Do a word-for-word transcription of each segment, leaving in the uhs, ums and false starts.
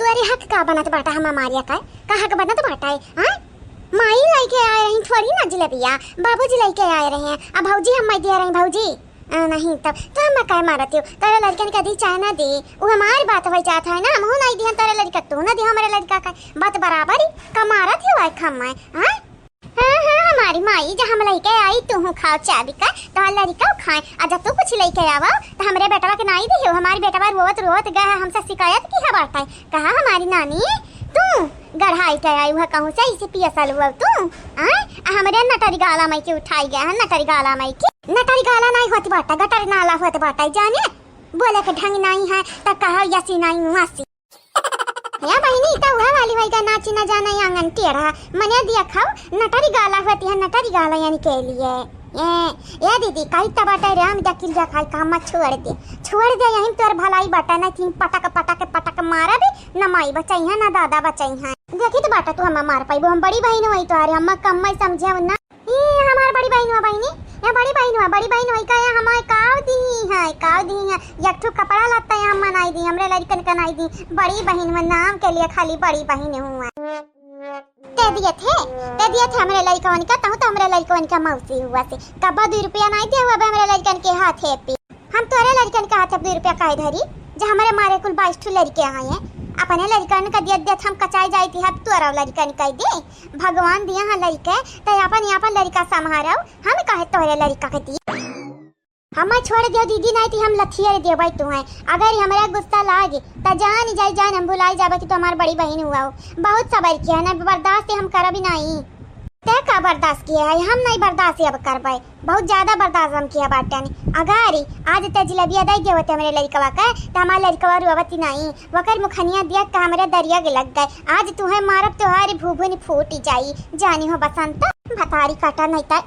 तोरे हक का बनत बाटा हम मारिया का? का हक बनत बाटा है? हाँ? माई लइके आए रही थोड़ी ना जिलेबिया, बाबूजी लइके आए रहे हैं। अब भौजी हम माई दिया रही भौजी। आ, नहीं तब तो हम का मारत हो? तोरे लड़कन का दी चाहे ना दी, वो हमारी बात हो जात है ना, हमहू नहीं दिहन तोरे लड़का, तू ना दी हमारे लड़का का। बात बराबर ही का मारत हो आए खम्मा, हाँ? हाँ, हाँ, हमारी माई, जब हम लइके आई, तू हूँ खाओ चाबी का, तो लड़का खाए। आ जब तू कुछ लइके आवा, तो हमरे बेटवा के नाई दियो। हमारी बेटवा रोवत, रोवत गए है, हमसे शिकायत की है बाटे। कहा हमारी नानी, तू गढ़ाई के आई हुआ कहूँ से, इसे पियसल हुआ तू, आय? आ हमरे नटरी गाला माई के उठाई गए है, नटरी गाला माई के। नटरी गाला नाई होती बाटे, गटर नाला होती बाटे, जाने? बोले के ढंग नाई है, तो कहा यसी नाई, वसी। या बहिनी, ई त उहे वाली होइगा, नाची न जाने आंगन टेढ़ा। मने दिया खाओ, नटरी गाला होती है, नटरी गाला यानी के लिए। ए, ए दीदी, कही त बाटे रे, हम दकिल जा खाई, काम मत छोड़ दे। छोड़ दे, यहीं तोर भलाई बाटे, नहीं तीन पटक, पटक, पटक मारब, न माई बचाई है, न दादा बचाई है। देखी त बाटे, तू हमें मार पाइबो, हम बड़ी बहिन होई तोहरे, हम कम मत समझे ना। ई हमार बड़ी बहिन हुआ बहिनी, या बड़ी बहिन हुआ, बड़ी बहिन हुई का, या हमार काव दी है, काव दी है, एक ठो कपड़ा लत्ता या हम नाई दी, हमरे लड़कन का नाई दी, बड़ी बहिन हुआ, नाम के लिए खाली बड़ी बहिन हुआ। ते दिए थे, ते दिए थे हमरे लड़कवन का, तहु तो हमरे लड़कवन का मौसी हुआ से, कब्बा दो रुपया नाई दे हुआ बे हमरे लड़कन के हाथे पे। हम तोरे लड़कन के हाथे दो रुपया काहे धरी, जे हमरे मारे कुल बाईस ठो लड़के आए हैं, अपने लड़कन का दियत दियत हम कचाई जाई थी, अब तोरा लड़कन का दे। भगवान दिया है लड़के, त आपन, आपन लड़का संभारो, हम काहे तोहरे लड़का के दी? हमें छोड़ दियो दीदी, नहीं तो हम लथियर देबै तुम्हें। अगर हमरा गुस्सा लागे, त जान जाई जान, हम भुलाई जाबे कि तू हमार बड़ी बहिन हुआ हो। बहुत सबर किया है ना, बर्दाश्त हम करब ही नहीं। ते का बर्दाश्त किया है, हम नहीं बर्दाश्त अब करबै। बहुत ज्यादा बर्दाश्त हम किया बाटन। अगारी आज ते जिलेबिया दई देवत हमरे लड़कवा के, त हमार लड़कवा रोवत ही नहीं। वकर मुखनिया दिया का हमरे दरिया के लग गए। आज तुहे मारब, तुहारी भूभुन फूट जाई। जानी हो बसंत, भतारी काटा नहीं त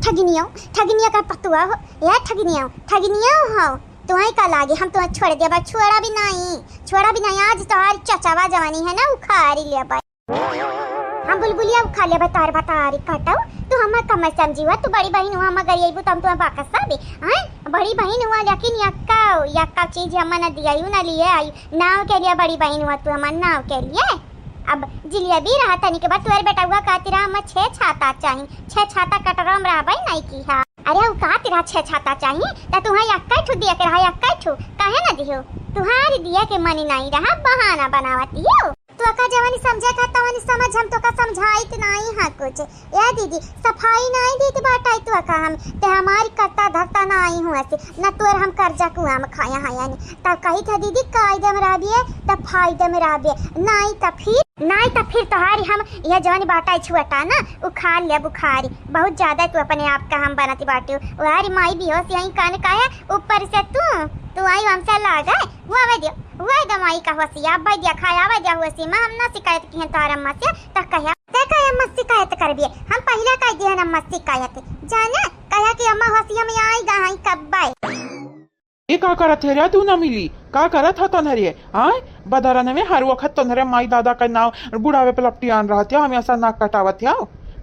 ठगनियो, ठगनिया का पतुआ हो, या ठगनियो, ठगनियो हो। तुहे का लागे, हम तुहे छोड़ देबा, छोड़ा भी नहीं, छोड़ा भी नहीं। आज तुहारी चचवा जवानी है ना, उखारी लेबा। हम बुलबुलिया उखा लेबे तोहर भतारी कटऊ, तू हमें कम समझी हुआ, तू बड़ी बहिन हुआ, हम गरियबू त हम तुम्हें बाकस दे, हैं? बड़ी बहिन हुआ, लेकिन यक्का, यक्का चीज हम न दियायू न लिए आई, नाव के लिए बड़ी बहिन हुआ, तू हमार नाव के लिए। अब जिलेबी रहा तनी के बाद तोहर बेटा हुआ कहती रहा, हमें छह छाता चाही, छह छाता कटरम रहबे नहीं की हा। अरे उ कहती रहा छह छाता चाही, त तुम्हें यक्का ठू दिया के रहा, यक्का ठू, काहे न दियो? तुहारी दिया के मनी नहीं रहा, बहाना बनावती हो। तोका जवन समझे का तवन समझ, हम तोका समझाइत नाई हा कुछ। ए दीदी, सफाई नाई दीत बाटाई तोका हम, ते हमारी करता धरता नाई हुआ से, न तोर हम कर्जा कुआ में खाया हा यानी। तब कही था दीदी, कायदे में रहबिए, तब फायदे में रहबिए, नाई तब फिर, नाई तब फिर तोहारी हम यह जवन बाटाई छुअटा ना, उखाड़ ले बुखारी। बहुत ज्यादा तू अपने आप का हम बनत बाटू। उहारी माई भी होश यहीं कान का है, ऊपर से तू, तू आई हमसे लागे, वो आवे दियो। वह दमाई का होशिया, अब दिया खाया, वह दिया होशी में हम ना शिकायत की हैं तोहरे अम्मा से, त कहे, ते का अम्मा शिकायत करबिए? हम पहले कह दिए ना अम्मा शिकायत। जाने, कहे कि अम्मा होशिया में आई गा हई कब्बे। ये का करत है रे तू ना मिली? का करत ह तोहरे? आय, बदरन में हर वक्त तोहरे माई दादा का नाव बुढ़ावे पे लपटियान रहत है, हमेशा नाक कटावत है।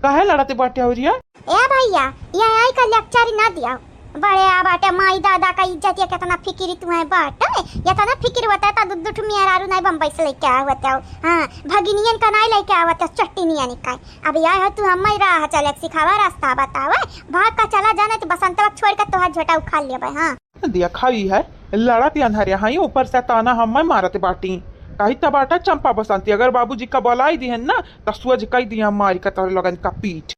काहे लड़त बाटे हो रिया? ए भैया, ये आई का लेक्चर ना दिया। बड़े आ बाटे माई दादा का इज्जत, ये कितना फिकिर तुम्हें बाटे, ये तना फिकिर होता है, ता दु-, दु ठो मेहरारू नहीं बम्बई से लेके आया होता हो। हाँ, भगिनियन का नहीं लेके आवत है, चट्टी नियन का। अब यह है तू हमें राह चले के सिखावा, रास्ता बतावे, भाग का चला जाने तो बसंतवा छोड़ के तोहार झोटा उखाड़ लेबे। हाँ। दिया खाई है, लड़त अनहरे हई, ऊपर से ताना हमें मारत बाटी। कही त बाटा चंपा बसंती, अगर बाबूजी का बोलाई दिहन ना, त सुअज कई दिया मारी का तोहरे लगन का पीठ।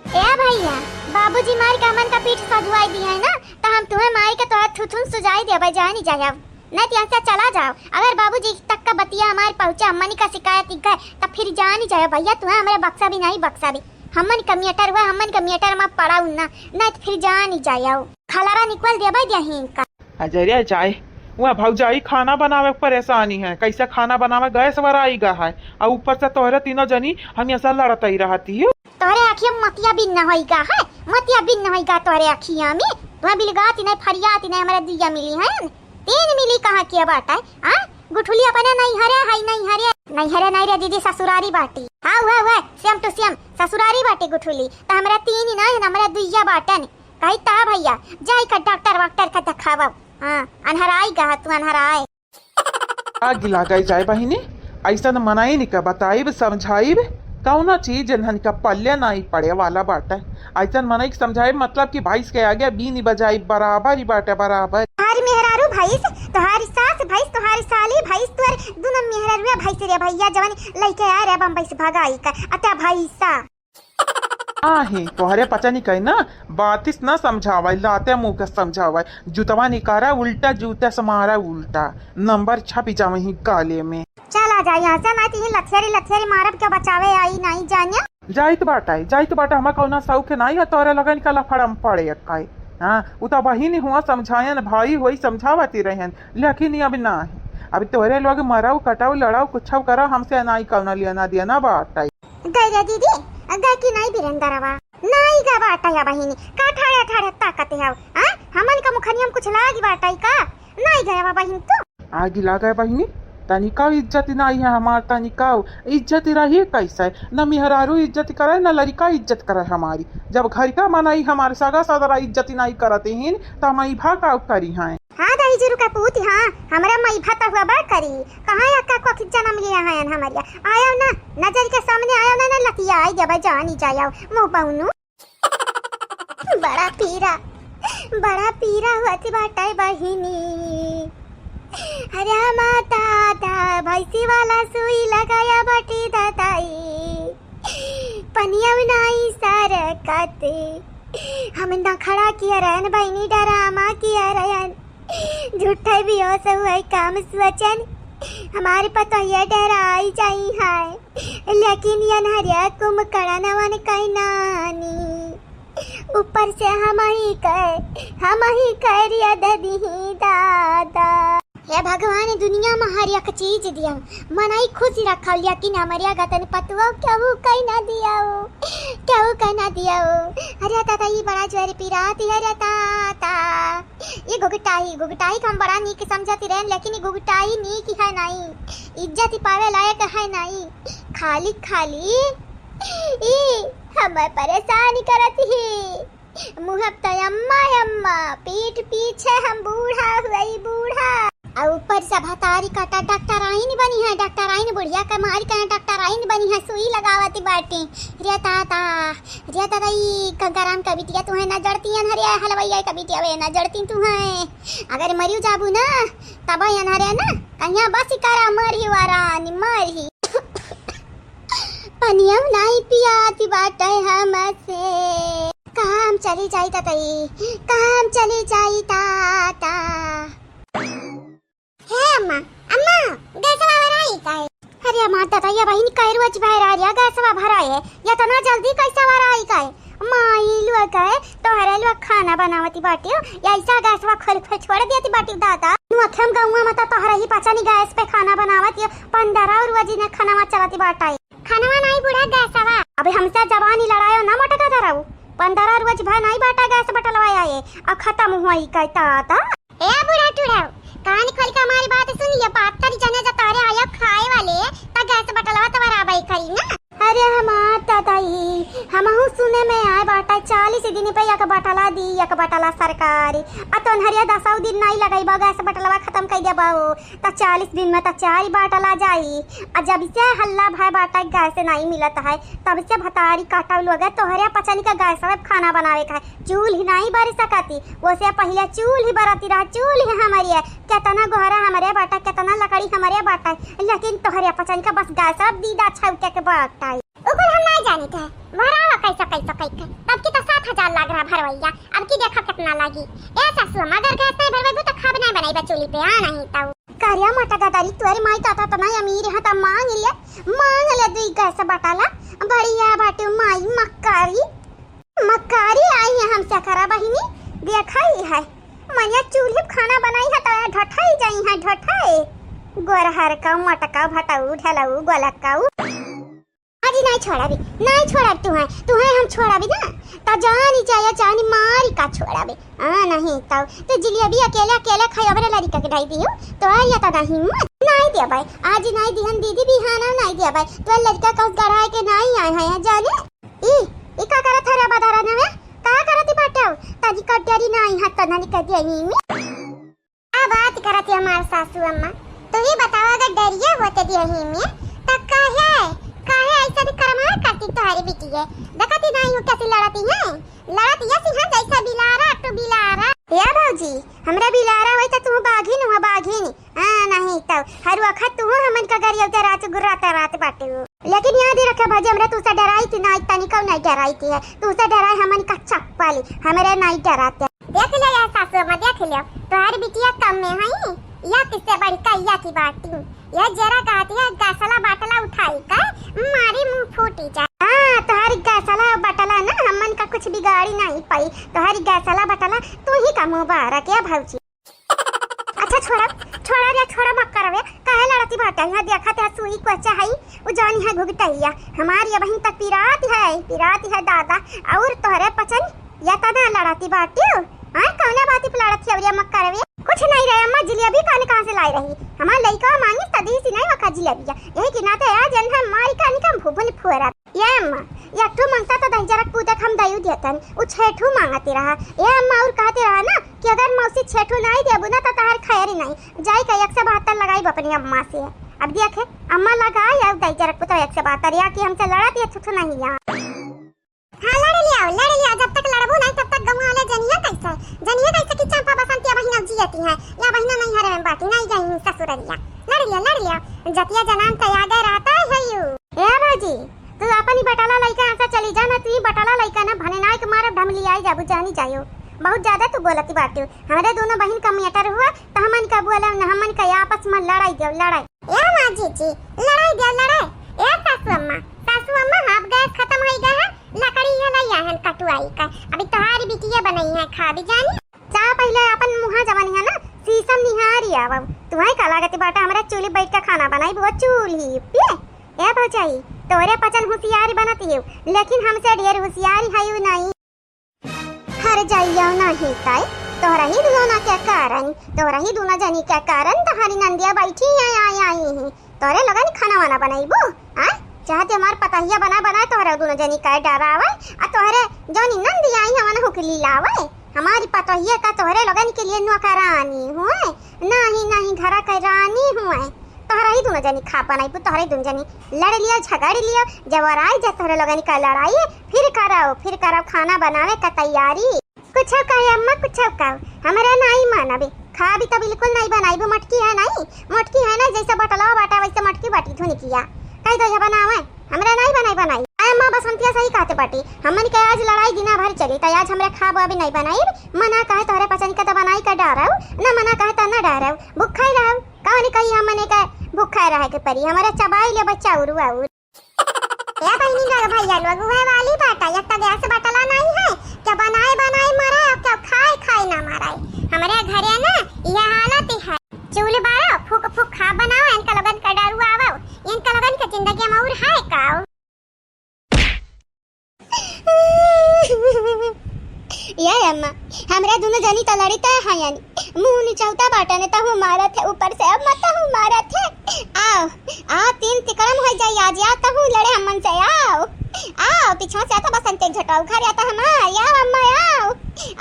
ए भैया, बाबूजी मार के हमन का पीठ सजवाई दिया है ना, तो हम तुम्हें मार के तोहर थुथुन सुजाई देबे, जानी जाए अब। नहीं तो यहाँ से चला जाओ। अगर बाबूजी तक का बतिया हमारे पहुँचा, हमनी का शिकायत दिख गए, तो फिर जानी जाए भैया, तुम्हें हमारे बक्सा भी नहीं, बक्सा भी। हमन का मेटर हुआ, हमन का मेटर में पड़ा उन्ना, नहीं तो फिर जानी जाए। खलारा निकल देबे यहीं का। अजय रे जाए, वह भौजाई खाना बनावे के परेशानी है, कैसे खाना बनावे, गैस वराई गा है, और ऊपर से तोहरे तीनों जनी हमेशा लड़त ही रहती हो। तोहरे अखिया में मतिया बिन न होई गा है, मतिया बिन न होई गा तोहरे अखिया में। वह बिलगाती नहीं, फरियाती नहीं, हमारे दुइया मिली है, तीन मिली कहाँ किया बाटा है, हाँ? गुठुली अपने नहीं हरे, हाय नहीं हरे, नहीं हरे नहीं रे दीदी, ससुरारी बाटी। हाँ, वह, वह, same to same, ससुरारी बाटी गुठुली। त हमरा तीन ही ना है, हमरा दुइया बाटन। कही ता भैया, जाई का डॉक्टर वॉक्टर का देखावा। हाँ, अनहराई गा तू, अनहराए। आगि लागे जाए बहिनी, अइसन मनई निका बताइब, समझाइब, कउनो चीज इन्हन का पल्ले नाहीं पड़े वाला बाटे। अइसन मनई के समझाइब मतलब कि भैंस के आगे बीन बजाइब, बराबर ही बाटे, बराबर। तोहारी मेहरारू भैंस, तोहारी सास भैंस, तोहारी साली भैंस, तोहर दुनो मेहरारुआ भैंस रे भैया, जवन लइके आए रहे बम्बई से भगाई का, अत्या भैंसा। आहे, तोहरे पचनी कहे ना, बातिस ना समझावे, लाते मुँह के समझावे। जूतवा निकारा उल्टा, जूते से मारा उल्टा, नंबर छपी जावे ही गाले में। चला जा यहाँ से, नाहीं तो ये लथेरी लथेरी मारब के बचावे आई नाहीं जानिया। जाइत बाटे, जाइत बाटे, हमार कउनो शौक नाहीं है तोहरे लगन का लफड़ा में पड़े काई। हाँ, उ तो बहिनी हुआ समझायन, भाई होई समझावती रहन, लेकिन ये अब नाहीं। अब तोहरे लोग मरऊ, कटऊ, लड़ऊ, कुछऊ करा, हमसे नाहीं कउनो लेना देना बाटे। गए रे दीदी, गए कि नाहीं बिरेंदरवा? नाहीं गए बाटे या बहिनी, का ठाड़े ठाड़े ताकत हव? आ? हमन का मुखनिया में कुछ लागी बाटे का? नाहीं गए बा बहिन तू? आगि लागे बहिनी, तनिका इज्जत नाहीं है हमार, तनिका इज्जत रही कैसे? न मेहरारू इज्जत करे, न लड़िका इज्जत करे हमारी। जब घर का मनई हमार सगा सदरा इज्जत नाहीं करत हीन, त हम इभा का करी हैं? हाँ, दही जुरु का पूत, हाँ, हमरा मइभा त हुआ बा करी। कहाँ अक्का कोखी जनम लिया है हमरिया? आयो ना, नजर के सामने आयो ना, ना लतिया आई जब जानी जायो, मुँह बउनू। बड़ा पीरा, बड़ा पीरा हुआ थी बाटे बहिनी। अरे माता दा, भैंसी वाला सुई लगाया बाटी दादाई। पनिया नाहीं सरकत। हम ना खड़ा किया रहन बहिनी, डरामा किया रहन। झूठे भी हो सहुए काम सोचन। हमारे पतोहिया डराई जाई है। लेकिन यनहरिया कुमकड़नवन कई नानी। ऊपर से हम ही कह, हम ही कह रिया दे दीही दादा। हे भगवान, दुनिया में हर एक चीज दिया, मनई खुश रखा, लेकिन हमरे गतन पतुआ केहू कहीं ना दिया हो, केहू कहीं ना दिया हो। अरे दादा, ई बड़ा जोर पिरात है रे दादा। ई घुघटाई, घुघटाई के हम बड़ा नीक समझत रहन, लेकिन ई घुघटाई नीक है नाहीं, इज्जत पावे लायक है नाहीं। खाली, खाली ई हमें परेशान करत ही। मुँह पे तो अम्मा, अम्मा, पीठ पीछे हम बूढ़ा हुई, बूढ़ा। आ ऊपर से भतारी काटा डॉक्टराइन बनी है, डॉक्टराइन बुढ़िया के मारी कहे डॉक्टराइन बनी है, सुई लगावती बाटी। रे ताता, रे ताता, ई गंगाराम का बिटिया तुहे ना जड़ती अनहरिया, हलवैया का बिटिया वे ना जड़ती तुहे। अगर मरियो जाबू ना, तब अनहरे ना, कहिया बस करा मरी वारानी, मरी। पनिया नाहीं पियाती बाटे हमसे। कहाँ हम चली जाई ताता ई? कहाँ हम चली जाई ताता? हे अम्मा, अम्मा, गैसवा भराई काहे? अरे अम्मा, ताता, ये बहिन कै रोज भरा रिया गैसवा भराए, ये इतना जल्दी कैसे भराई काहे? माई लोग है, तोहरे लोग खाना बनावती बाटियो, ये ऐसा गैसवा खोल खोल छोड़ देती बाटियो दादा। नुअखे हम गौवा में तो तोहरे ही पचनी गैस पे खाना बनावती हो, पंद्रह रोज ने खाना चलती बाटे। खानवा नाहीं बूढ़ा गैसवा। अबे हमसे जबानी लड़ायो ना मोटका धराऊ। पंद्रह रोज भर नाहीं बाटा गैस बटलवा आए, अब खतम हुआ ही कहता आता। ए बूढ़ा टूढ़ा, कान खोल के हमारी बात सुन, ये पातर जने जा तोहरे आयो खाए वाले, त गैस बटलवा तोहरा आबे करी ना। अरे हमार दादाई, हमहू सुने में आए बाटा, चालीस दिन पे एक बटला दी, एक बटला सरकारी। आ तोहरिया दसौ दिन नाहीं लगइबा, गैस बटलवा खतम कइ देबा हो। त चालीस दिन में त चार बाटला जाई। आ जब से हल्ला भय बाटा गैस नाहीं मिलत है, तब से भतारी काटा लोग तोहरे पचनी का गैस में खाना बनावे का है। चूल्ही नाहीं बरी सकती, वो से पहिले चूल्ही बरती रहा, चूल्ही हमरे, केतना गोहरा हमरे बाटा, केतना लकड़ी हमरे बाटा, लेकिन तोहरे पचनी का बस गैस अब दीदा छौके के बाटा। ओकर हम नाहीं जानित है, भरावा कैसा कैसा कैके, तब की तो सात हजार लाग रहा भरवैया, अब की देखा केतना लागी। ए सासू अम्मा, अगर गैस नाहीं भरवेबू तो खाब नाहीं बनइबा चूल्ही पे, हाँ नाहीं तो। करिया मोटा गदारी, तोरे माई ताता तना अमीर है, त मांग ले, मांग ले दुई गैस बटाला, बढ़िया बाटे माई मक्कारी, मक्कारी आई है हमसे करा बहिनी, देखा ही है, मनिया चूल्ही पे खाना बनाई है तो ढोठाई जाई है, ढोठाई, गोरहर का, मोटका, भटाऊ, ढेलाऊ, गोलकाऊ। आज नाहीं छोड़ाबी, नाहीं छोड़ाबी तुहैं, तुहैं हम छोड़ाबी ना, त जानी जाया जानी मारी का छोड़ाबी। आ नाहीं तौ, तू जिलेबी अकेले अकेले खाई, हमरे लड़िका के ढाई दियो, तो आ या त नाहीं हिम्मत। नाहीं दिया भाई, आज नाहीं दिहन दीदी, बिहाना नाहीं दिया भाई, तो लड़िका कौस गढ़ाए के नाहीं आए हैं जाने। ई, ई का करत है रे बधारा नवे? का करत ही बाटो? ताजी कटरी नाहीं हाथ त नाहीं कर दिया ही में। का बात करत है हमार सासू अम्मा? तू ही बतावा, अगर डरिए होते दियही में, त काहे, काहे ऐसा भी करमाए करती तोहरी बिटिया? देखती नाहीं हो कैसी लड़ती है, लड़त यस है जैसे बिलारा to बिलारा। या भौजी, हमरा बिलारा होई त तू बाघिन हो, बाघिन। हाँ, नहीं तो हर वक्त तू हमन का गरियौते रात गुर्राते रात बाटे हो। लेकिन याद रखे भौजी, हमरा तू से डराई थी ना, तनिको नहीं डराई थी है। तू से डराई हमन का चप्पल, हमरे नहीं डराते। देख ले या सासू अम्मा, देख ले, तोहर बिटिया कम में है, या किससे बढ़िका या की बाटी। ये जरा कहती है गैसला बाटला उठाई का, मारी मुंह फूटी जा। हाँ, तोहरी गैसला बाटला ना हमन का कुछ बिगाड़ी नहीं पाई। तोहरी गैसला बाटला तू ही का मुबारक है भौजी। अच्छा छोड़ा, छोड़ा रे, छोड़ा मत करवे। काहे लड़ती बाटे? यहाँ देखा ते सुई को चाही, उ जानी है घुघटैया। हमारी अबहिन तक पिरात है, पिरात है दादा। और तोहरे पचन या तना लड़ती बाटियो? हाँ, कौने बाती पे लड़ती अवरिया मत करवे? कुछ नहीं रहे अम्मा, जिलेबी काने कहाँ से लाई रही? हमार लइका मांगिस त दी सी नहीं वखा जिलेबिया। यही के नाते आज एन्हा मारी कानी का भुभुन फुअरा। ये अम्मा, एक ठो मांगता तो दही जरक पूजा हम दयू देतन, उ छह ठो मांगती रहा। ये अम्मा और कहती रहा ना कि अगर मौसी छह ठो नहीं देबू ना तो तहार खैर नहीं। जाई का एक सौ बहत्तर लगाई अपनी अम्मा से। अब देखे, अम्मा लगाई और दही जरक पूजा एक सौ बहत्तर, या कि हमसे लड़त ये छुट्ठू नहीं यहाँ। हाँ, लड़ लिया, लड़ लिया। जब तक लड़बू नहीं, तब तक गौवा वाले जनिया कैसे, जनिया कैसे कि चंपा बसंती अबहिन जियती है, या बहिना नहीं हरे में बाटी, नहीं गई ससुरलिया। लड़ लिया, लड़ लिया। जतिया जनान तैयार गए रहता है यू। ए भौजी, तू अपन ही बटाला लइका यहाँ से चली जा ना, तू ही बटाला लइका ना, भने नाई के मारे ढमली आई जाबू, जानी जायो। बहुत ज्यादा तू बोलती बाटी। हमरे दोनों बहिन का matter हुआ, तो हमन का बोले, हमन का आपस में लड़ाई दो, लड़ाई। ए माँ जीजी, लड़ाई दे लड़ाई। ए सासू अम्मा, सासू अम्मा, हाफ गैस खत्म होई गए है, लकड़ी है लई आहन कटुआई का। अभी तोहारी बिटिया बनई है, खा भी जानी। जा पहिले अपन मुहा जवन है ना, शीशम निहारी आवो। तुम्हें का लागत बाटा हमरा चूल्ही बैठ के खाना बनाई, वो चूल्ही पे? ए भौजाई, तोरे पचन होशियारी बनती है, लेकिन हमसे ढेर होशियारी है यू नहीं। हर जाइयो नाही ताई, तोहरा ही दुनो के कारण, तोहरा ही दुनो जनी के कारण तोहरी नंदिया बैठी है, आई, आई ही। तोरे लोगन खाना वाना बनाइबू, आ? चाहते हमार पतहिया बना बनाए तोहरा दुनो जनी का डरावे, आ तोहरे जौनी नंदिया आई हमन हुकली लावे। हमारी पतहिया का तोहरे लोगन के लिए नौकरानी हुए, नाही, नाही घरा के रानी हुए। तोहरा ही दुनो जनी खा बनाइबू, तोहरा ही दुनो जनी लड़ लियो, झगड़ लियो, जब और आई जा तोहरे लोगन का लड़ाई, फिर कराओ, फिर कराओ खाना बनावे का तैयारी। कुछ कहे अम्मा, कुछ कहो, हमरा नाई मानबे, खा भी तो बिल्कुल नाई बनाइबू, मटकी है नाई, मटकी है ना, जैसे बटला बाटा वैसे मटकी बाटी धुन किया, कह दो ये बनावे, हमरा नाई बनाई बनाई। आय अम्मा बसंतिया सही कहते बाटी, हमन के आज लड़ाई दिना भर चली, तो आज हमरा खाब अभी नाई बनाई, मना कहे तोहरे पचन के तो बनाई का डारव, ना मना कहे तो ना डारव, भूखा ही रहव, कौन कही हमने का भूखा रहे के परी, हमरा चबाई ले बच्चा उरु आउर। ए बहिनी लोग, भैया लोग, उहे वाली बाटा, एक तो गैस बटला नहीं है, क्या बनाए बनाए मरे, अब क्या खाए खाए ना मरे। हमरे घरे ना यह हालत है, चूल्ह बारो, फूक फूक खा बनाओ, इनका लोगन का डरू आवो, इनका लोगन के जिंदगी में और है का? या अम्मा, हमरा दुनो जनी त लड़ी तय है यानी, मुंह निचौता बाटा ने तहु मारत है, ऊपर से अब मत तहु मारत है। आओ, आओ, तीन तिकड़म हो जाई आज, या तहु लड़े हमन से, आओ, आओ, पीछा से आता बसंत के झटाऊ घर आता हमार, या अम्मा, आओ,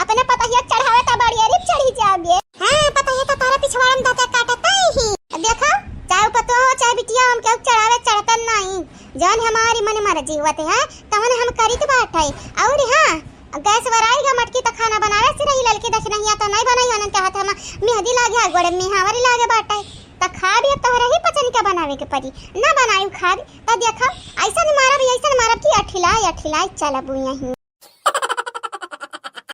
अपने पतहिया चढ़ावे त बड़ी अरीब चढ़ी जाओगे। हाँ, पतहिया तो तोरे पिछवाड़म दाते काटत ही। देखो, चाहे पतो हो, चाहे बिटिया, हम केहू चढ़ावे चढ़तन नहीं, जौन हमारी मन मर्जी होते हैं, तवन हम करित बाटे। और हाँ, गैस वराई गा मटकी त खाना बनावे से रही, ललकी दखिनहिया त नहीं बनाई, उन्हन के हाथ में मेहंदी लागे, आ गोड़े में हावरी लागे बाटे। त खाब या तोहरे ही पचन के बनावे के परी, ना बनाई खाब। त देखो, ऐसन मारब, ऐसन मारब कि अठिलाई, अठिलाई चलबू यहीं।